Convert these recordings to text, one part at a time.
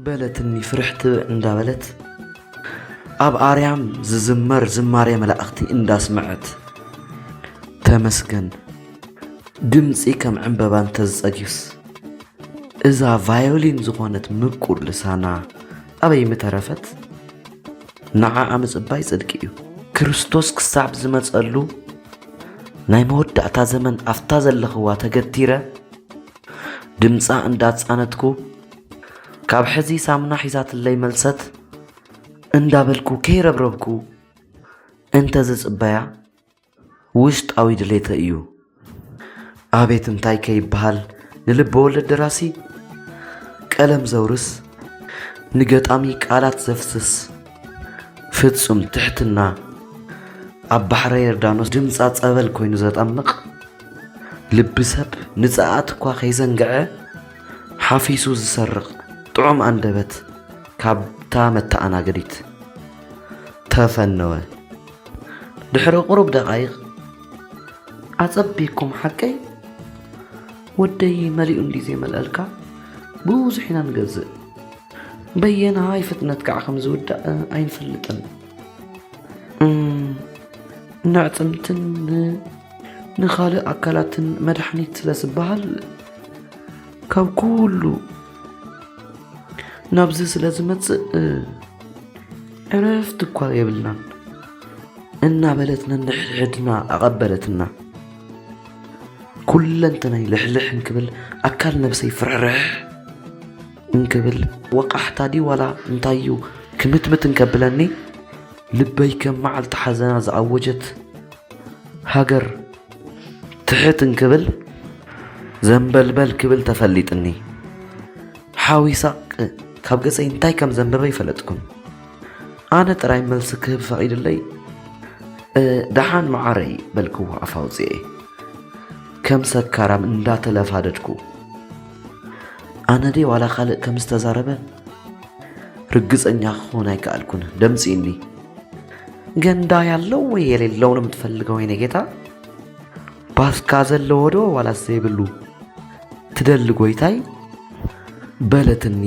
በለትኒ ፍርሕ ትብዕ እንዳበለት፣ ኣብ ኣርያም ዝዝመር ዝማሬ መላእኽቲ እንዳስመዐት። ተመስገን፣ ድምፂ ከም ዕምበባ እንተዝፀግዩስ፣ እዛ ቫዮሊን ዝኾነት ምቁር ልሳና ኣበይ ምተረፈት? ንዓኣ ምጽባይ ጽድቂ እዩ። ክርስቶስ ክሳብ ዝመጸሉ ናይ መወዳእታ ዘመን፣ ኣብታ ዘለኽዋ ተገቲረ፣ ድምጻ እንዳጻነትኩ፣ ካብ ሕዚ ሳምና ሒዛትለይ መልሰት እንዳበልኩ ከይረብረብኩ እንተ ዝጽበያ፣ ውሽጣዊ ድሌተ እዩ። ኣቤት እንታይ ከይበሃል ንልበ ወለድ ደራሲ፣ ቀለም ዘውርስ፣ ንገጣሚ ቃላት ዘፍስስ፣ ፍጹም ትሕትና፣ ኣብ ባሕረ ዮርዳኖስ ድምጻ ጸበል ኮይኑ ዘጠምቕ፣ ልቢ ሰብ ንጸኣት እኳ ከይዘንግዐ ሓፊሱ ዝሰርቕ ጥዑም ኣንደበት ካብታ መተኣናገዲት ተፈነወ። ድሕሪ ቁሩብ ደቓይቕ፣ "ኣጸቢኩም ሓቀይ? ወደይ መሊኡ እንዲ ዘይመልአልካ ብዙሕ ኢና ንገዝእ። በየናይ ፍጥነት ከዓ ከም ዝውዳእ ኣይንፈልጥን። እም፣ ንዕጽምትን ን-፣ ንኻልእ ኣካላትን መድሓኒት ስለ ዝበሃል ካብ ኩሉ ናብዚ ስለ ዝመጽእ፣ እ፣ ዕረፍቲ እኳ የብልናን" እናበለት ነንሕድሕድና ኣቐበለትና። ኩለንተናይ ልሕልሕ እንክብል፣ ኣካል ነብሰይ ፍርሕርሕ እንክብል፣ ወቃሕታ ድዩ ዋላ እንታይ እዩ ክምትምት እንከብለኒ፣ ልበይ ከም መዓልቲ ሓዘና ዝኣወጀት ሃገር ትሕት እንክብል፣ ዘንበልበል ክብል ተፈሊጥኒ። ሓዊሳ ቅ-፣ ካብ ገጸይ እንታይ ከም ዘንበበ ይፈለጥኩን። ኣነ ጥራይ መልሲ ክህብ ፈቒድለይ፣ "እ፣ ደሓን መዓረይ" በልክዎ ኣፍ ኣውጺኤ። ከም ሰካራም እንዳተለፋደድኩ። ኣነ ድየ ዋላ ካልእ ከም ዝተዛረበ ርግጸኛ ክኾን ኣይከኣልኩን። ደምጺኒ። "ገንዳ ያለው ወይ የሌለው ነው የምትፈልገው የኔ ጌታ? ባስካ ዘለዎ ዶ ዋላስ ዘይብሉ ትደሊ ጎይታይ?" በለትኒ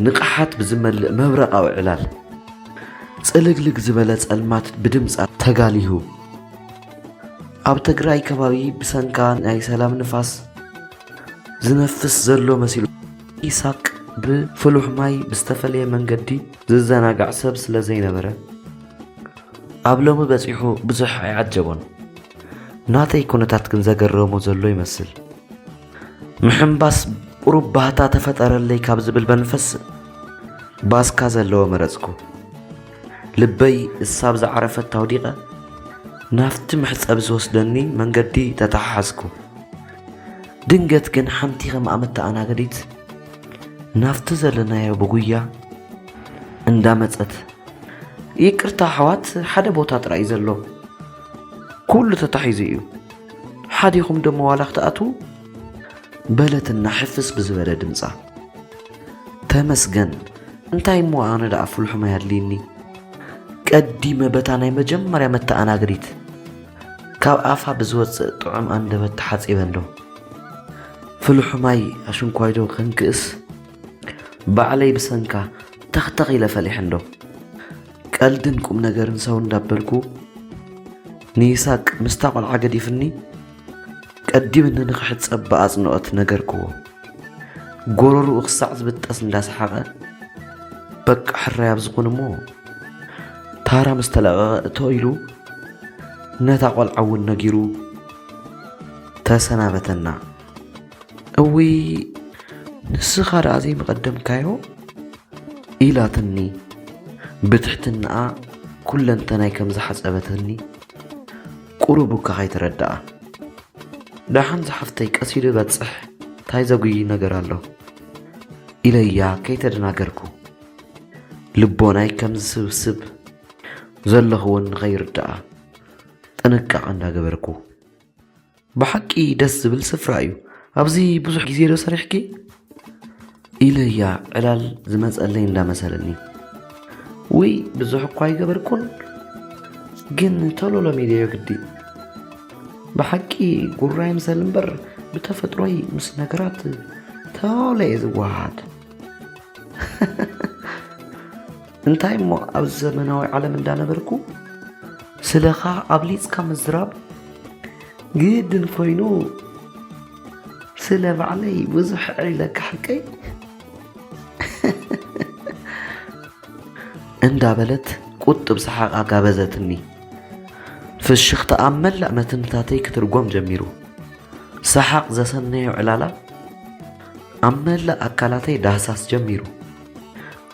ንቕሓት ብዝመልእ መብረቓዊ ዕላል። ጽልግልግ ዝበለ ጸልማት ብድምጻ ተጋሊሁ። ኣብ ትግራይ ከባቢ ብሰንካ ናይ ሰላም ንፋስ ዝነፍስ ዘሎ መሲሉ፣ ኢሳቅ ብፍሉሕ ማይ ብዝተፈለየ መንገዲ ዝዘናጋዕ ሰብ ስለ ዘይነበረ፣ ኣብ ሎሚ በጺሑ ብዙሕ ኣይዓጀቦን። ናተይ ኩነታት ግን ዘገረሞ ዘሎ ይመስል። ምሕንባስ ቁሩብ ባህታ ተፈጠረለይ ካብ ዝብል መንፈስ፣ ባስካ ዘለዎ መረጽኩ። ልበይ እሳብ ዝዓረፈት ኣውዲቐ፣ ናብቲ መሕጸቢ ዝወስደኒ መንገዲ ተተሓሓዝኩ። ድንገት ግን ሓንቲ ከም ኣመተኣናገዲት ናብቲ ዘለናዮ ብጉያ እንዳመጸት፣ "ይቅርታ ኣሕዋት፣ ሓደ ቦታ ጥራይ እዩ ዘሎ፣ ኩሉ ተታሒዙ እዩ፣ ሓዲኹም ደሞ ዋላ ክትኣትዉ?" በለትና ሕፍስ ብዝበለ ድምጻ። ተመስገን፣ እንታይ እሞ ኣነ ደኣ ፍሉሕ ማይ ኣድልይኒ? ቀዲመ በታ ናይ መጀመርያ መተኣናገዲት ካብ ኣፋ ብዝወጽእ ጥዑም ኣንደበት ተሓጺበ እንዶ፣ ፍሉሕ ማይ ኣሽንኳይዶ ከንክእስ፣ ባዕለይ ብሰንካ ተኽተኽ ኢለ ፈሊሐ እንዶ። ቀልድን ቁም ነገርን ሰው እንዳበልኩ፣ ንይሳቅ ምስታ ቆልዓ ገዲፍኒ፣ ቀዲምኒ ንኽሕጸብ ብኣጽንኦት ነገርክዎ። ጎረርኡ ክሳዕ ዝብጠስ እንዳሰሓቐ፣ "በቃ ሕራይ ኣብዚ ኩን እሞ፣ ታራ ምስ ተለቐቐ እቶ" ኢሉ ነታ ቆልዓ እውን ነጊሩ ተሰናበተና። "እውይ፣ ንስኻ ደኣ ዘይምቐደምካዮ?" ኢላትኒ ብትሕትናኣ ኩለንተናይ ከም ዝሓጸበትኒ ቁሩብ እኳ ከይተረድኣ። "ደሓን ዝሓፍተይ ቀስ ኢሉ ይበጽሕ፣ ታይ ዘጉይ ነገር ኣሎ?" ኢለያ ከይተደናገርኩ። ልቦናይ ከም ዝስብስብ ዘለኹ እውን ንኸይርድኣ ጥንቃቐ እንዳገበርኩ። "ብሓቂ ደስ ዝብል ስፍራ እዩ። ኣብዚ ብዙሕ ግዜ ዶ ሰሪሕኪ?" ኢለያ ዕላል ዝመጸለይ እንዳመሰለኒ። "ውይ፣ ብዙሕ እኳ ኣይገበርኩን፣ ግን ቶሎ ለሚደዮ ግዲ። ብሓቂ ጉራ ይምሰል እምበር ብተፈጥሮይ ምስ ነገራት ቶሎ እየ ዝወሃሃድ። እንታይ እሞ ኣብዚ ዘመናዊ ዓለም እንዳነበርኩ ስለኻ ኣብሊጽካ ምዝራብ ግድን ኮይኑ፣ ስለ ባዕለይ ብዙሕ ዕዒለካ ሓቀይ እንዳበለት ቁጥብ ሰሓቕ ኣጋበዘትኒ። ፍሽኽታ ኣብ መላእ መትንታተይ ክትርጎም ጀሚሩ። ሰሓቕ ዘሰነዮ ዕላላ ኣብ መላእ ኣካላተይ ዳህሳስ ጀሚሩ።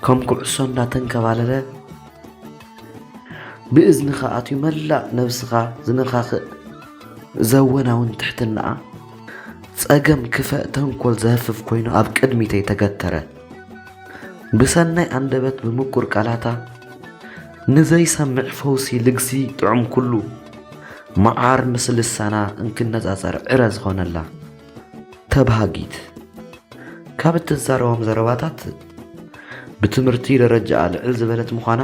ከም ኩዕሶ እንዳተንከባለለ ብእዝንኻ ኣትዩ መላእ ነብስኻ ዝነኻኽእ ዘወናውን ትሕትናኣ፣ ጸገም ክፈእ ተንኮል ዘህፍፍ ኮይኑ ኣብ ቅድሚተይ ተገተረ። ብሰናይ ኣንደበት ብምቁር ቃላታ ንዘይሰምዕ ፈውሲ ልግሲ ጥዑም ኩሉ መዓር ምስ ልሳና እንክነጻጸር ዕረ ዝኾነላ ተባሃጊት። ካብ እትዛረቦም ዘረባታት ብትምህርቲ ደረጃኣ ልዕል ዝበለት ምዃና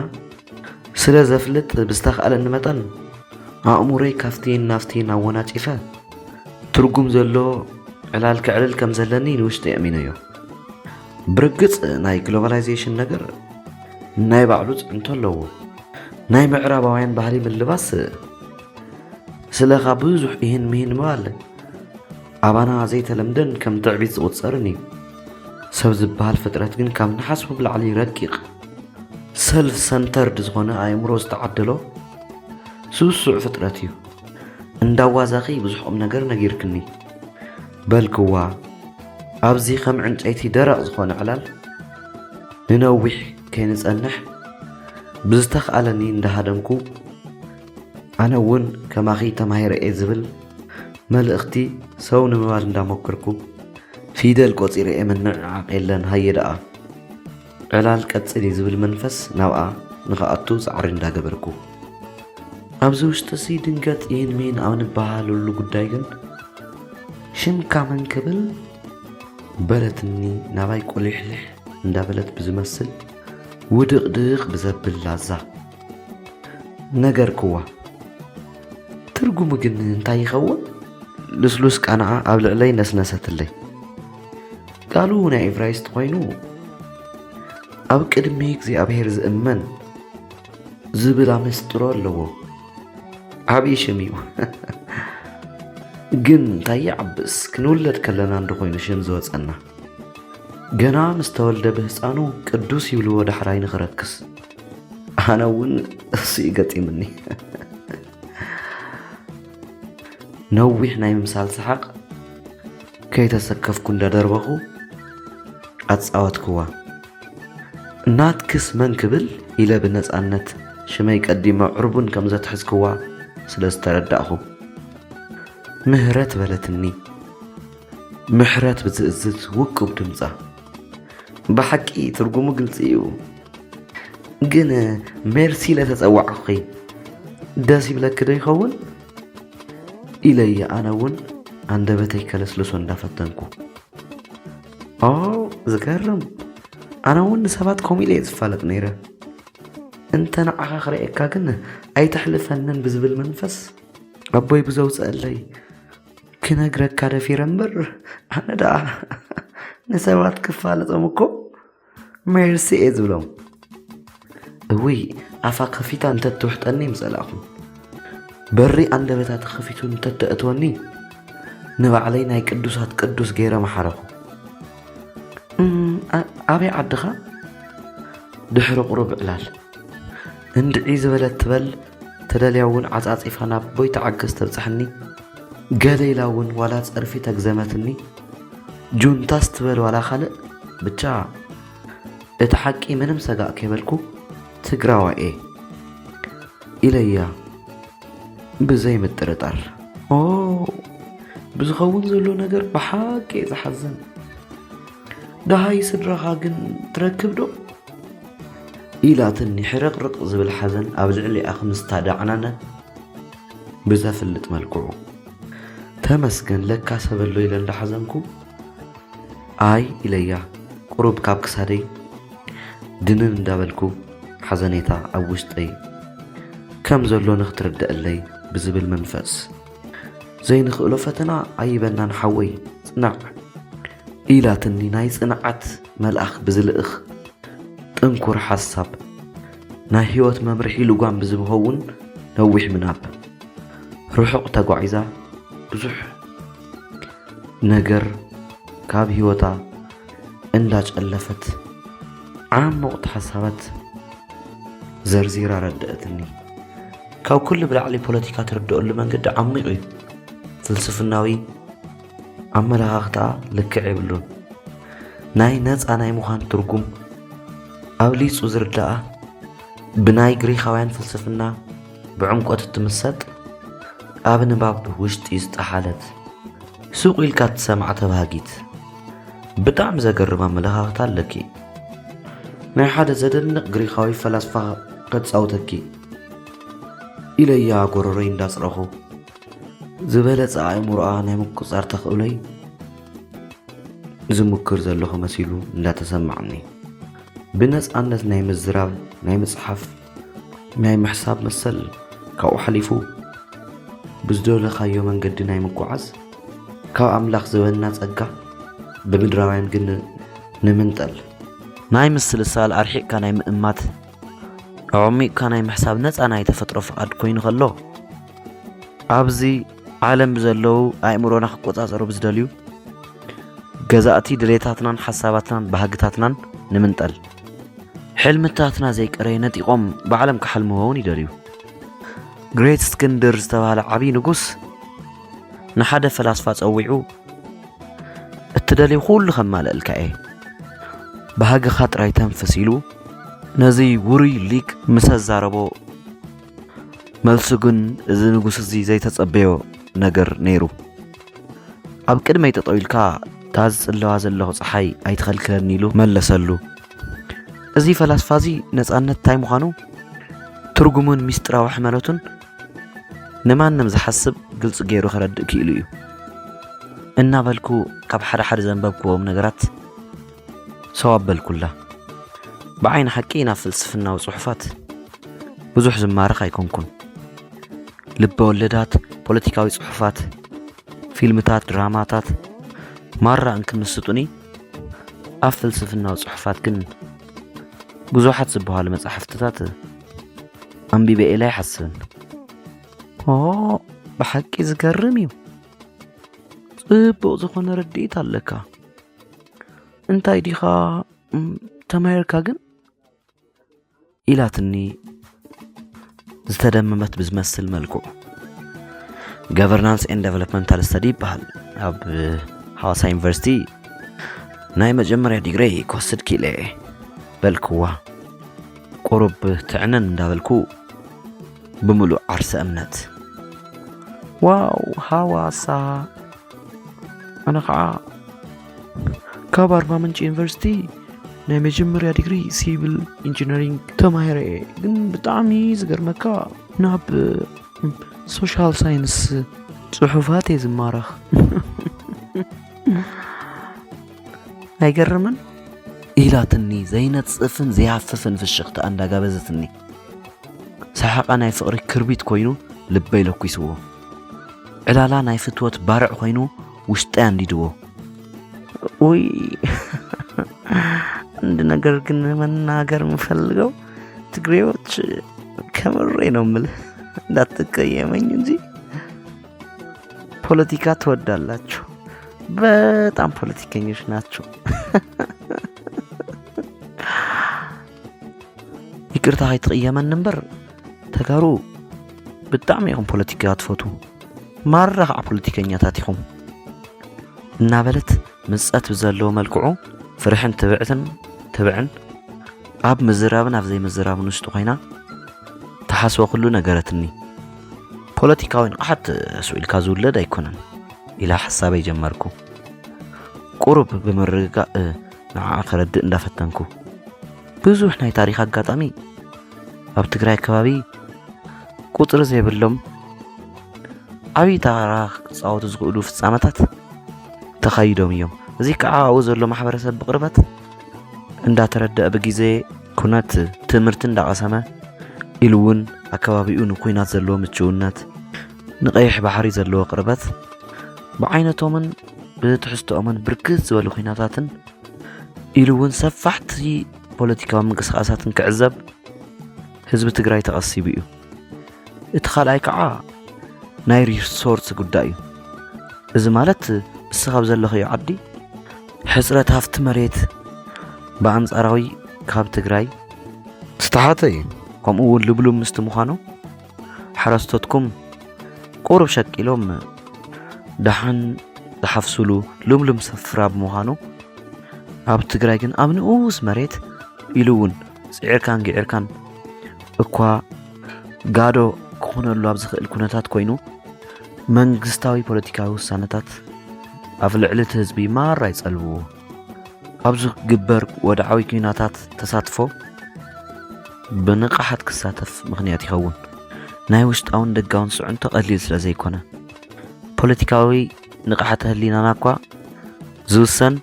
ስለ ዘፍልጥ ብዝተኻእለኒ መጠን ኣእምሮይ ካፍቲን ናፍቲን ኣወናጪፈ ትርጉም ዘሎ ዕላል ክዕልል ከም ዘለኒ ንውሽጢ የእሚነዮ። ብርግጽ ናይ ግሎባላይዜሽን ነገር ናይ ባዕሉ ጽዕንቶ ኣለዎ። ናይ ምዕራባውያን ባህሊ ምልባስ ስለኻ ብዙሕ ይህን ምሂን ምባል ኣባና ዘይተለምደን ከም ትዕቢት ዝቑጸርን እዩ። ሰብ ዝበሃል ፍጥረት ግን ካብ ንሓስቡ ብላዕሊ ረቂቕ ሰልፍ ሰንተርድ ዝኾነ ኣእምሮ ዝተዓደሎ ስሱዕ ፍጥረት እዩ። እንዳዋዛኺ ብዙሕ ቁም ነገር ነጊርክኒ። በልክዋ ኣብዚ ከም ዕንጨይቲ ደረቕ ዝኾነ ዕላል ንነዊሕ ከይንጸንሕ ብዝተኻእለኒ እንዳሃደምኩ ኣነ እውን ከማኺ ተማሂረ እየ ዝብል መልእኽቲ ሰው ንምባል እንዳሞከርኩ ፊደል ቆጺረ እየ። ምንዕዓቕ የለን ሃየ ደኣ ዕላል ቀጽሊ ዝብል መንፈስ ናብኣ ንኽኣቱ ጻዕሪ እንዳገበርኩ ኣብዚ ውሽጥሲ ድንገት ይህን ሚን ኣብ ንበሃለሉ ጉዳይ ግን ሽምካ መን ክብል በለትኒ ናባይ ቁሊሕልሕ እንዳበለት ብዝመስል ውድቕድቕ ብዘብል ላዛ ነገርክዋ። ትርጉሙ ግን እንታይ ይኸውን? ልስሉስ ቃንዓ ኣብ ልዕለይ ነስነሰትለይ። ቃሉ ናይ እብራይስጥ ኮይኑ ኣብ ቅድሚ እግዚኣብሔር ዝእመን ዝብል ኣመስጥሮ ኣለዎ። ዓብዪ ሽም እዩ። ግን እንታይ ይዓብስ ክንውለድ ከለና እንዶ ኮይኑ ሽም ዝወፀና። ገና ምስ ተወልደ ብህፃኑ ቅዱስ ይብልዎ ዳሕራይ ንኽረክስ። ኣነ እውን እሱ እዩ ገጢምኒ። ነዊሕ ናይ ምምሳል ሰሓቕ ከይተሰከፍኩ እንዳደርበኹ ኣጻወትክዋ። ናትክስ መን ክብል ኢለ ብነጻነት ሽመይ ቀዲመ ዕርቡን ከም ዘትሕዝክዋ ስለ ዝተረዳእኹ። ምህረት በለትኒ። ምሕረት ብዝእዝዝ ውቁብ ድምጻ። ብሓቂ ትርጉሙ ግልጺ እዩ። ግን ሜርሲ ኢለ ተጸዋዕኩኺ ደስ ይብለኪ ዶ ይኸውን? ኢለየ ኣነ እውን ኣንደበተይ ከለስልሶ እንዳፈተንኩ። ኦ ዝገርም፣ ኣነ እውን ንሰባት ከምኡ ኢለ እየ ዝፋለጥ ነይረ። እንተ ንዓኻ ክርእየካ ግን ኣይተሕልፈንን ብዝብል መንፈስ ኣቦይ ብዘውፀአለይ ክነግረካ ደፊረ እምበር ኣነ ደኣ ንሰባት ክፋለጦም እኮ ሜርሲ እየ ዝብሎም። እውይ ኣፋ ከፊታ እንተትውሕጠኒ ምጸላእኹ። በሪ ኣንደበታ ተኸፊቱ እንተተእትወኒ ንባዕለይ ናይ ቅዱሳት ቅዱስ ገይረ መሓረኹ። እም፣ ኣ-፣ ኣበይ ዓድኻ? ድሕሪ ቁሩብ ዕላል። እንድዒ ዝበለት ትበል ተደልያ እውን ዓጻጺፋ ናብ ቦይ ተዓገስ ተብጽሐኒ። ገለ ኢላ እውን ዋላ ጸርፊ ተግዘመትኒ። ጁንታስ ትበል ዋላ ካልእ ብቻ እቲ ሓቂ ምንም ሰጋእ ከይበልኩ ትግራዋይ እየ ኢለያ ብዘይ ምጥርጣር። ኦ ብዝኸውን ዘሎ ነገር ብሓቂ እየ ዝሓዝን። ደሃይ ስድራኻ ግን ትረክብ ዶ? ኢላትኒ ሕርቕርቕ ዝብል ሓዘን ኣብ ልዕሊኣ ክምስታ ዳዕናነ ብዘፍልጥ መልክዑ። ተመስገን ለካ ሰብ ኣሎ ኢለ እንዳሓዘንኩ ኣይ ኢለያ ቁሩብ ካብ ክሳደይ ድንን እንዳበልኩ ሓዘኔታ ኣብ ውሽጠይ ከም ዘሎ ንክትርደአለይ ብዝብል መንፈስ ዘይንኽእሎ ፈተና ኣይበናን ሓወይ ጽናዕ ኢላትኒ ናይ ጽንዓት መልኣኽ ብዝልእኽ ጥንኩር ሓሳብ ናይ ህይወት መምርሒ ልጓም ብዝኸውን ነዊሕ ምናብ ርሑቕ ተጓዒዛ ብዙሕ ነገር ካብ ህይወታ እንዳጨለፈት ዓሙቕ ሓሳባት ዘርዚራ ረድአትኒ። ካብ ኩሉ ብላዕሊ ፖለቲካ ትርድአሉ መንገዲ ዓሚቕ እዩ። ፍልስፍናዊ ኣመለኻኽታ ልክዕ የብሉን። ናይ ነፃ ናይ ምዃን ትርጉም ኣብሊፁ ዝርዳኣ ብናይ ግሪኻውያን ፍልስፍና ብዕምቆት እትምሰጥ ኣብ ንባብ ውሽጢ ዝጠሓለት ሱቕ ኢልካ እትሰምዓ ተባሃጊት ብጣዕሚ ዘገርም ኣመለኻኽታ ኣለኪ። ናይ ሓደ ዘደንቕ ግሪኻዊ ፈላስፋ ከጻውተኪ ኢለያ ጎረሮይ እንዳጽረኹ ዝበለጸ ኣእምሮኣ ናይ ምቁጻር ተኽእሎይ ዝምክር ዘለኹ መሲሉ እንዳተሰማዕኒ ብነጻነት ናይ ምዝራብ ናይ ምጽሓፍ ናይ ምሕሳብ መሰል ካብኡ ሓሊፉ ብዝደለኻዮ መንገዲ ናይ ምጉዓዝ ካብ ኣምላኽ ዝበና ጸጋ ብምድራውያን ግን ንምንጠል ናይ ምስልሳል ኣርሒቕካ ናይ ምእማት ኣዕሚቕካ ናይ ምሕሳብ ነጻ ናይ ተፈጥሮ ፍቓድ ኮይኑ ከሎ ኣብዚ ዓለም ብዘለዉ ኣእምሮና ክቆጻጸሩ ብዝደልዩ ገዛእቲ ድሌታትናን ሓሳባትናን ባህግታትናን ንምንጠል። ሕልምታትና ዘይቀረየ ነጢቖም ባዕሎም ክሓልምዎ እውን ይደልዩ። ግሬት እስክንድር ዝተባህለ ዓብዪ ንጉስ ንሓደ ፈላስፋ ጸዊዑ እትደልዩ ኩሉ ከማልእልካ እየ፣ ባህግኻ ጥራይ ተንፍስ ኢሉ ነዚ ውሩይ ሊቅ ምስ ኣዛረቦ መልሱ ግን እዚ ንጉስ እዚ ዘይተጸበዮ ነገር ነይሩ። ኣብ ቅድመይ ጠጠው ኢልካ እታ ዝጽለዋ ዘለኹ ጸሓይ ኣይትኸልክለኒ ኢሉ መለሰሉ። እዚ ፈላስፋ እዚ ነጻነት እንታይ ምዃኑ ትርጉሙን ሚስጥራዊ ሕመረቱን ንማንም ዝሓስብ ግልጺ ገይሩ ከረድእ ክኢሉ እዩ እናበልኩ ካብ ሓደ ሓደ ዘንበብክዎም ነገራት ሰው ኣበልኩላ። ብዓይኒ ሓቂ ናብ ፍልስፍናዊ ጽሑፋት ብዙሕ ዝማረኽ ኣይኮንኩን። ልበ ወለዳት፣ ፖለቲካዊ ጽሑፋት፣ ፊልምታት፣ ድራማታት ማራ እንክምስጡኒ ኣብ ፍልስፍናዊ ጽሑፋት ግን ብዙሓት ዝበሃሉ መጻሕፍትታት ኣንቢበ ኢለ ኣይሓስብን። ኦ ብሓቂ ዝገርም እዩ። ጽቡቕ ዝኾነ ርድኢት ኣለካ። እንታይ ዲኻ ተማሂርካ ግን? ኢላትኒ ዝተደመመት ብዝመስል መልክዑ። Governance and Developmental Study ይበሃል። ኣብ ሃዋሳ ዩኒቨርሲቲ ናይ መጀመርያ ዲግሪ ክወስድ ክኢለ እየ በልክዋ። ቁሩብ ትዕነን እንዳበልኩ ብምሉእ ዓርሰ እምነት። ዋው ሃዋሳ! ኣነ ከዓ ካብ ኣርባ ምንጭ ዩኒቨርሲቲ ናይ መጀመርያ ዲግሪ ሲቪል ኢንጂነሪንግ ተማሂረ እየ። ግን ብጣዕሚ ዝገርመካ ናብ ሶሻል ሳይንስ ጽሑፋት እየ ዝማረኽ። ኣይገርምን? ኢላትኒ ዘይነጽፍን ዘይሃፍፍን ፍሽኽታ እንዳጋበዘትኒ። ሰሓቓ ናይ ፍቕሪ ክርቢት ኮይኑ ልበይ ለኲስዎ። ዕላላ ናይ ፍትወት ባርዕ ኮይኑ ውሽጠይ ኣንዲድዎ። ውይ አንድ ነገር ግን መናገር የምፈልገው ትግሬዎች ከምሬ ነው የምልህ እንዳትቀየመኝ እንጂ ፖለቲካ ትወዳላችሁ። በጣም ፖለቲከኞች ናችሁ። ይቅርታ ከይትቕየመኒ እምበር ተጋሩ ብጣዕሚ ኢኹም ፖለቲካ ትፈትዉ። ማራ ከዓ ፖለቲከኛታት ኢኹም እናበለት ምጸት ብዘለዎ መልክዑ ፍርሕን ትብዕትን ትብዕን ኣብ ምዝራብን ኣብ ዘይምዝራብን ውሽጢ ኮይና ተሓስቦ ኩሉ ነገረትኒ። ፖለቲካዊ ንቕሓት ስቕ ኢልካ ዝውለድ ኣይኮነን ኢላ ሓሳበይ ጀመርኩ። ቁሩብ ብምርግጋእ ንዓኣ ከረድእ እንዳፈተንኩ ብዙሕ ናይ ታሪኽ ኣጋጣሚ ኣብ ትግራይ ከባቢ ቁፅሪ ዘይብሎም ዓብዪ ታራ ክፃወቱ ዝኽእሉ ፍፃመታት ተኻይዶም እዮም። እዚ ከዓ ኣብኡ ዘሎ ማሕበረሰብ ብቕርበት እንዳተረደአ ብግዜ ኩነት ትምህርቲ እንዳቐሰመ ኢሉ እውን ኣከባቢኡ ንኩናት ዘለዎ ምችውነት ንቐይሕ ባሕሪ ዘለዎ ቅርበት ብዓይነቶምን ብትሕዝቶኦምን ብርክት ዝበሉ ኩናታትን ኢሉ እውን ሰፋሕቲ ፖለቲካዊ ምንቅስቃሳትን ክዕዘብ ህዝቢ ትግራይ ተቐሲቡ እዩ። እቲ ካልኣይ ከዓ ናይ ሪሶርስ ጉዳይ እዩ። እዚ ማለት እስኻ ኣብ ዘለኽዮ ዓዲ ሕፅረት ሃፍቲ መሬት ብኣንፃራዊ ካብ ትግራይ ዝተሓተ እዩ። ከምኡ እውን ልብሉም ምስቲ ምዃኑ ሓረስቶትኩም ቁሩብ ሸቂሎም ደሓን ዝሓፍሱሉ ልምሉም ስፍራ ብምዃኑ ኣብ ትግራይ ግን ኣብ ንኡስ መሬት ኢሉ እውን ፅዒርካን ግዒርካን እኳ ጋዶ ክኾነሉ ኣብ ዝኽእል ኩነታት ኮይኑ መንግስታዊ ፖለቲካዊ ውሳነታት ኣብ ልዕሊ እቲ ህዝቢ ማራ ይፀልብዎ። ኣብ ዝግበር ወድዓዊ ኲናታት ተሳትፎ ብንቕሓት ክሳተፍ ምኽንያት ይኸውን። ናይ ውሽጣውን ደጋውን ፅዕንቶ ቀሊል ስለ ዘይኮነ ፖለቲካዊ ንቕሓተ ህሊናና እኳ ዝውሰን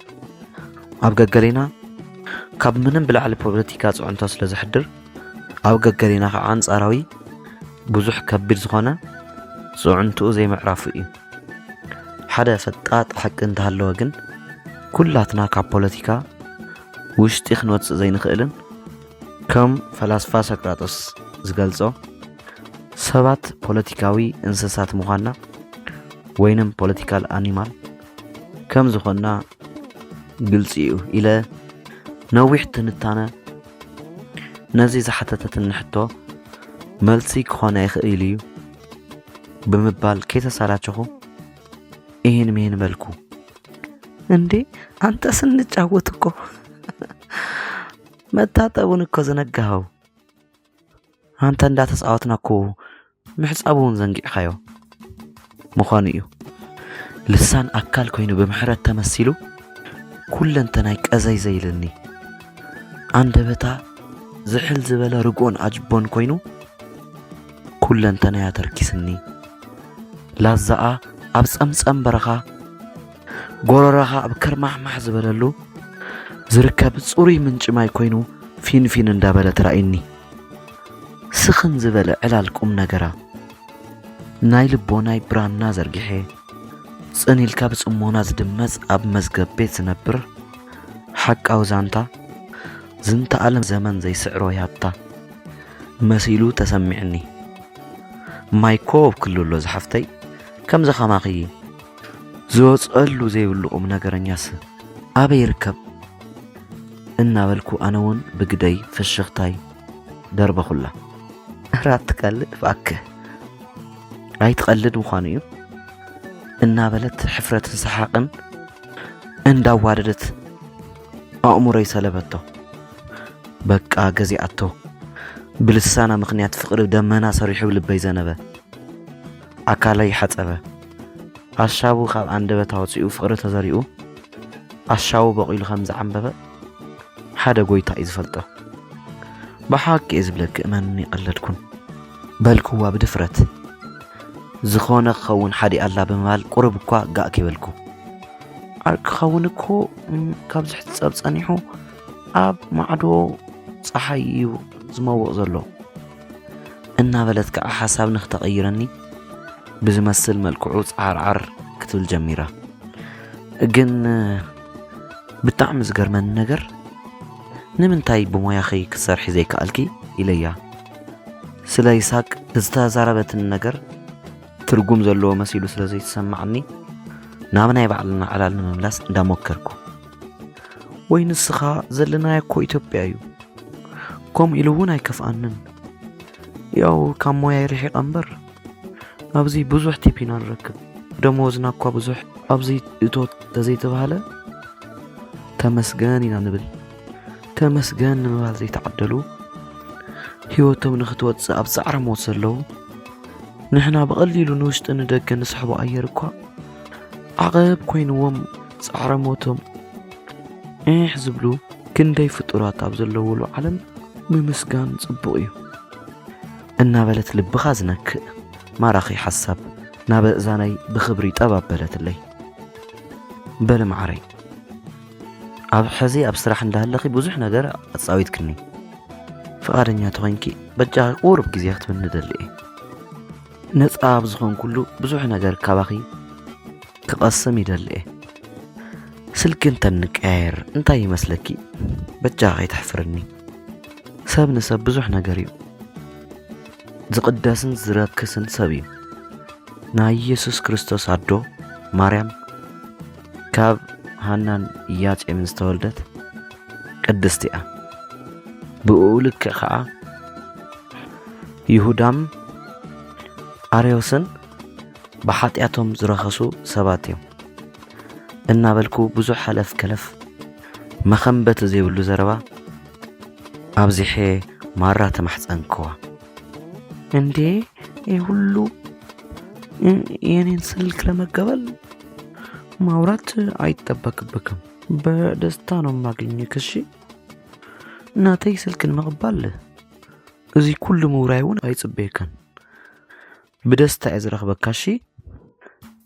ኣብ ገገሌና ካብ ምንም ብላዕሊ ፖለቲካ ፅዕንቶ ስለ ዘሕድር ኣብ ገገሌና ከዓ ኣንፃራዊ ብዙሕ ከቢድ ዝኾነ ፅዕንትኡ ዘይምዕራፉ እዩ። ሓደ ፈጣጥ ሓቂ እንተሃለወ ግን ኩላትና ካብ ፖለቲካ ውሽጢ ክንወፅእ ዘይንኽእልን ከም ፈላስፋ ሰቅራጦስ ዝገልጾ ሰባት ፖለቲካዊ እንስሳት ምዃንና ወይንም ፖለቲካል ኣኒማል ከም ዝኾንና ግልፂ እዩ ኢለ ነዊሕ ትንታነ ነዚ ዝሓተተትኒ ሕቶ መልሲ ክኾነ ይኽእል እዩ ብምባል ከይተሳላቸኹ ኢሂን ሚሂን በልኩ። እንዴ፣ አንተ ስንጫወት እኮ መታጠቡን እኮ ዘነጋኸው። አንተ እንዳተጻወትና እኮ ምሕጻቡ እውን ዘንጊዕኻዮ ምዃኑ እዩ። ልሳን ኣካል ኮይኑ ብምሕረት ተመሲሉ ኩለንተናይ ቀዘይ ዘይልኒ። ኣንደበታ ዝሕል ዝበለ ርግኦን ኣጅቦን ኮይኑ ኩለንተናያ ተርኪስኒ። ላዛኣ ኣብ ጸምጸም በረኻ፣ ጎረራኻ ኣብ ከርማሕማሕ ዝበለሉ ዝርከብ ጽሩይ ምንጪ ማይ ኮይኑ ፊንፊን እንዳበለ ተራእዩኒ። ስኽን ዝበለ ዕላል ቁም ነገራ፣ ናይ ልቦናይ ብራና ዘርጊሐ፣ ጽን ኢልካ ብጽሞና ዝድመጽ ኣብ መዝገብ ቤት ዝነብር ሓቃዊ ዛንታ፣ ዝንተ ዓለም ዘመን ዘይስዕሮ ያታ መሲሉ ተሰሚዕኒ። ማይ ኮብ ክሉ ኣሎ ዝሓፍተይ፣ ከምዚ ከማኺ ዝወፀሉ ዘይብሉ ቁም ነገረኛስ ኣበይ ይርከብ? እናበልኩ ኣነ እውን ብግደይ ፍሽኽታይ ደርበኹላ። እራት ትቀልድ እባክህ፣ ኣይትቐልድ ምዃኑ እዩ እናበለት ሕፍረትን ሰሓቕን እንዳዋደደት ኣእምሮይ ሰለበቶ። በቃ ገዚኣቶ። ብልሳና ምኽንያት ፍቕሪ ደመና ሰሪሑ ልበይ ዘነበ። ኣካለይ ሓጸበ። ኣሻቡ ካብ ኣንደበታ ወጺኡ ፍቕሪ ተዘሪኡ ኣሻቡ በቒሉ ከም ዝዓምበበ ሓደ ጎይታ እዩ ዝፈልጦ። ብሓቂ እየ ዝብለኪ እመንኒ ቀለድኩን በልክዋ ብድፍረት። ዝኾነ ክኸውን ሓዲ ኣላ ብምባል ቁሩብ እኳ ጋእ ከይበልኩ። ዓርኪ ክኸውን እኮ ካብ ዝሕጸብ ጸኒሑ ኣብ ማዕዶ ጸሓይ እዩ ዝመውቕ ዘሎ እናበለት ከዓ ሓሳብ ንክተቐይረኒ ብዝመስል መልክዑ ጻዓርዓር ክትብል ጀሚራ። ግን ብጣዕሚ ዝገርመኒ ነገር ንምንታይ ብሞያኺ ክትሰርሒ ዘይከኣልኪ ኢለያ። ስለ ይስሃቅ ዝተዛረበትኒ ነገር ትርጉም ዘለዎ መሲሉ ስለ ዘይተሰማዓኒ ናብ ናይ ባዕልና ዕላል ንምምላስ እንዳሞከርኩ። ወይ ንስኻ ዘለናዮ እኮ ኢትዮጵያ እዩ። ከምኡ ኢሉ እውን ኣይከፍኣንን። ያው ካብ ሞያይ ርሒቐ እምበር ኣብዚ ብዙሕ ቲፕ ኢና ንረክብ። ደሞዝና እኳ ብዙሕ ኣብዚ እቶት ተዘይተባህለ ተመስገን ኢና ንብል። ተመስገን ንምባል ዘይተዓደሉ ህይወቶም ንክትወፅእ ኣብ ፃዕረ ሞት ዘለዉ ንሕና ብቐሊሉ ንውሽጢ ንደገ ንስሕቦ ኣየር እኳ ዓቐብ ኮይንዎም ፃዕረ ሞቶም ዒሕ ዝብሉ ክንደይ ፍጡራት ኣብ ዘለውሉ ዓለም ምምስጋን ፅቡቕ እዩ እናበለት ልብኻ ዝነክእ ማራኺ ሓሳብ ናብ እዛነይ ብኽብሪ ጠብ ኣበለትለይ። በሊ መዓረይ፣ ኣብ ሕዚ ኣብ ስራሕ እንዳሃለኺ ብዙሕ ነገር ኣጻዊትክኒ። ፍቓደኛ ተኾይንኪ በጃኺ ቁሩብ ግዜ ክትህብኒ እደሊ እየ። ነጻ ኣብ ዝኾንኩሉ ብዙሕ ነገር ካባኺ ክቐስም ይደሊ እየ። ስልኪ እንተንቀያየር እንታይ ይመስለኪ? በጃኺ ኣይተሕፍርኒ። ሰብ ንሰብ ብዙሕ ነገር እዩ። ዝቕደስን ዝረክስን ሰብ እዩ። ናይ ኢየሱስ ክርስቶስ ኣዶ ማርያም ካብ ሃናን ኢያቄምን ዝተወልደት ቅድስቲ እያ። ብኡ ልክዕ ኸዓ ይሁዳም ኣርዮስን ብሓጢኣቶም ዝረኸሱ ሰባት እዮም እናበልኩ ብዙሕ ሓለፍ ከለፍ መኸንበት ዘይብሉ ዘረባ ኣብዚሐ ማራ ተማሕፀንክዋ። እንዴ ይህ ሁሉ የኔን ስልክ ለመቀበል ማውራት አይጠበቅብክም። በደስታ ነው የማገኝክ። እሺ ናተይ ስልክ ንምቕባል እዚ ኩሉ ምውራይ እውን ኣይጽበየካን። ብደስታ እየ ዝረኽበካ። እሺ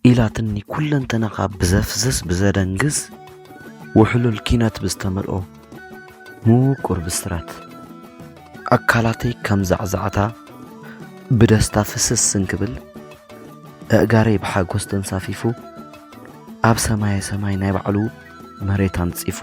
ኢላትኒ ኩለንተናኻ ብዘፍዝዝ ብዘደንግዝ ውሕሉል ኪነት ብዝተመልኦ ምውቁር ብስራት። ኣካላተይ ከም ዛዕዛዕታ ብደስታ ፍስስ እንክብል፣ ኣእጋረይ ብሓጎስ ተንሳፊፉ ኣብ ሰማየ ሰማይ ናይ ባዕሉ መሬት ኣንጺፉ